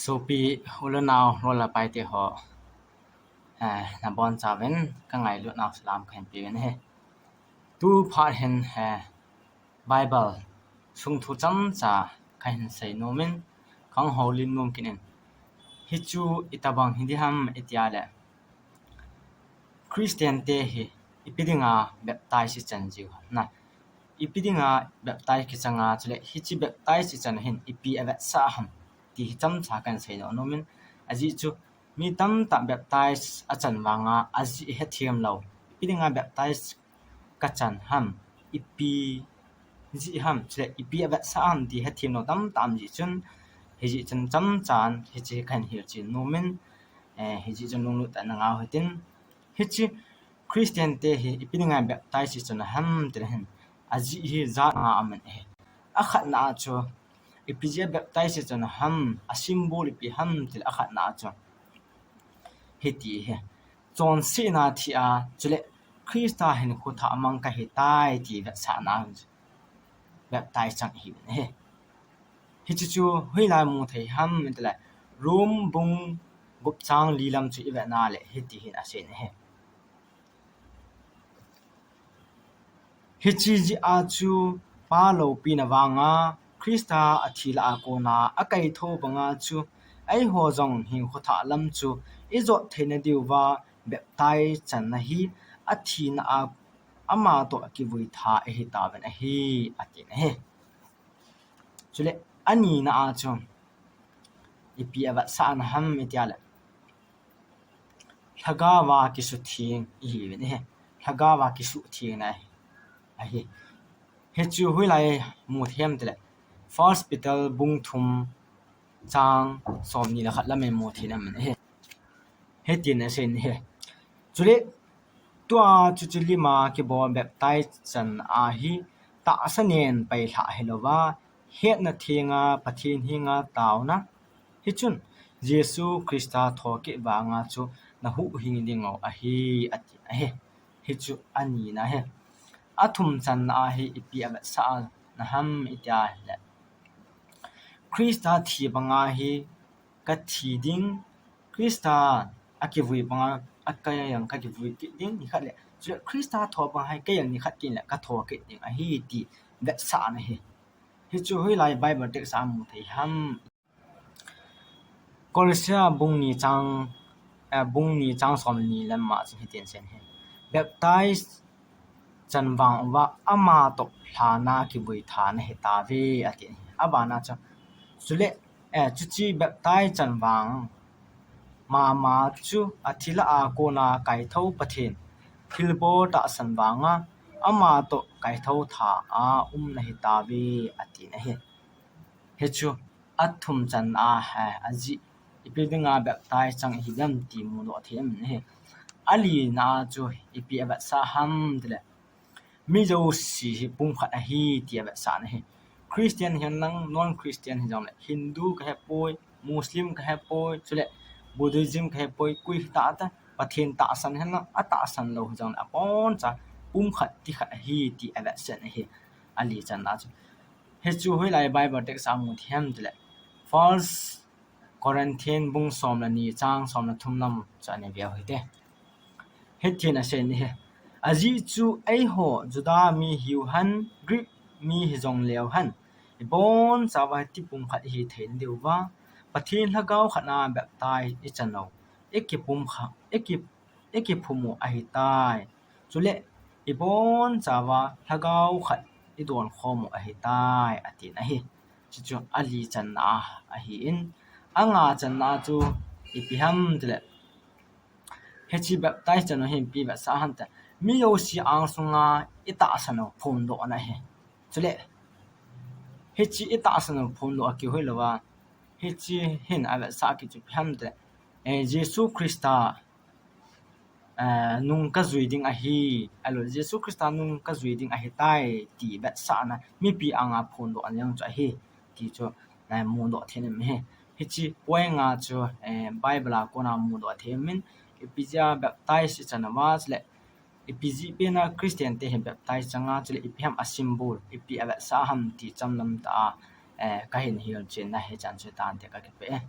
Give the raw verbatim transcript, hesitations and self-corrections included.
Sopi u le nau, lol le pai te ho, eh, nabonchauvin ka ngailut nau salam kahin peuvin ahi. Tu phat hin, eh, Bible sung thu chomcha kahin sei nom in, kahung houlim nom kit in. Hichu itobang hi ding ham itia le, Christian te hi ipi dinga baptize ichan jiu ham, ipi dinga baptize kichang a, chule hiche baptize ichan hin ipi avetsah ham ti hi chomcha kahin sei nom in, ajeh chu mi tamtah baptize achan vanga ajeh hethem lou. Ipi dinga baptize kachan ham, ipi jeh ham, chule ipi avetsah ham ti hethem lou tamtah um jeh chun, hijeh chun chomchan hiche kahin hilchen nom in, eh, hijeh chun lunglut tah in nangau hitin. Hiche Christian te hi ipi dinga baptize ichan ham tile hin, ajeh hi jat nga um in ahi. Akhatna a chu, ipi jeh a baptize ichan ham, a symbol ipi ham tile akhatna a chu, hiti hi, chonsetna thi a, chule Christa hinkho thah mang kahitai ti vetsahna baptize chang ahi. Hiche chu hoilai mu thei ham itile, Rome bung gup chang li lam chu ivetna le hiti hin asei in ahi. Hiche jeh a chu Pa loupina vanga Christa athi lah a kona akaithou banga chu eiho jong hinkho thah lam chu ijot theina diuva baptize channa hi athina a ama toh kivui tha ihitauvin ahi, atin ahi. Chule anina a chu ipi avetsahna ham itia le, Lhagaova kisutheng ihiuvin ahi. Lhagaova kisuthengna ahi. Hichu hoilai mu thei ham tile, First Peter bung thum chang somni le khat lam in mu thei nam in ahi. Hitin asei in ahi. Chule tua chuche lima kibol baptize chan a hi tahsa nen pailhah hilouva, hetna thenga Pathen henga taona, hichun Jesu Christa thokit vanga chu nahuhhing dingu ahi, atin ahi. Hichu anina ahi. Athum channa a hi ipi avetsahna ham itia le, Christa thi banga hi kathi ding, Christa akivui banga, a, kei jong kakivui kit ding, nikhat le, chule Christa tho banga hi kei jong nikhat kit le katho kit ding ahi ti vetsahna ahi. Hichu hoilai Bible text a mu thei ham. Colossians bung ni chang, eh, bung ni chang somni lam a chun hitin asei in ahi. Baptize chan vang uva ama toh lhana kivui tha nahitauve, atin ahi. Abana chu, chule, eh, chuche baptize chan vang mama chu athi lah a kona kaithou Pathen thilbol tahsan vanga ama toh kaithou tha a um nahitauve, atin ahi. Hichu athum channa a, eh, ajeh ipi dinga baptize chang ihi dem ti mudoh thei in ahi. Alina a chu ipi avetsah ham tile, mi jouse hi pumkhat ahi ti avetsahna ahi. Christian hihen lang, non-Christian hijongle, Hindu kahepoi, Muslim kahepoi, chule Buddhism kahepoi, koi hita ta, Pathen tahsan hihen lang, atahsan lou hijongle, aboncha pumkhat ti khat ahi ti avetsahna ahi. Ali channa chu, hichu hoilai Bible text a mu thei ham tile, First Corinthians bung som le ni chang som le thum lam chu ana veu hite. Hitin asei in ahi. Ajeh chu eiho Juda mi hiu hen, Greek mi hijong leu hen, ibonchauva hiti pumkhat ihi thei diuva, Pathen Lhagao khat a baptize ichan u, ikipumkhat, iki, ikiphum u ahitai. Chule ibonchauva Lhagao khat idonkhom u ahitai, atin ahi. Chuchu ali channa ahin, anga channa chu ipi ham tile, hiche baptize chan u hin ipi avetsah ham tile, mi jouse angsunga itahsan u phondohna ahi. Chule hiche itahsan u phondoh a kihoi louva, hiche hin avetsah kit chu ipi ham tile, eh, Jesu Christa, eh, nung kajui ding ahi, ahilou le Jesu Christa nung kajui ding ahitai ti vetsahna, mipi anga phondohna jong chu ahi ti chu, eh, mudoh thei in ahi. Hiche point nga chu, eh, Bible a kona mudoh thei in, ipi jeh a baptize ichan uva chule ipi jeh pen a Christian te hi baptize chang a, chule ipi ham a symbol, ipi avetsah ham ti chomlam tah a, eh, kahin hilchenna hichan chu tante, kakipah e.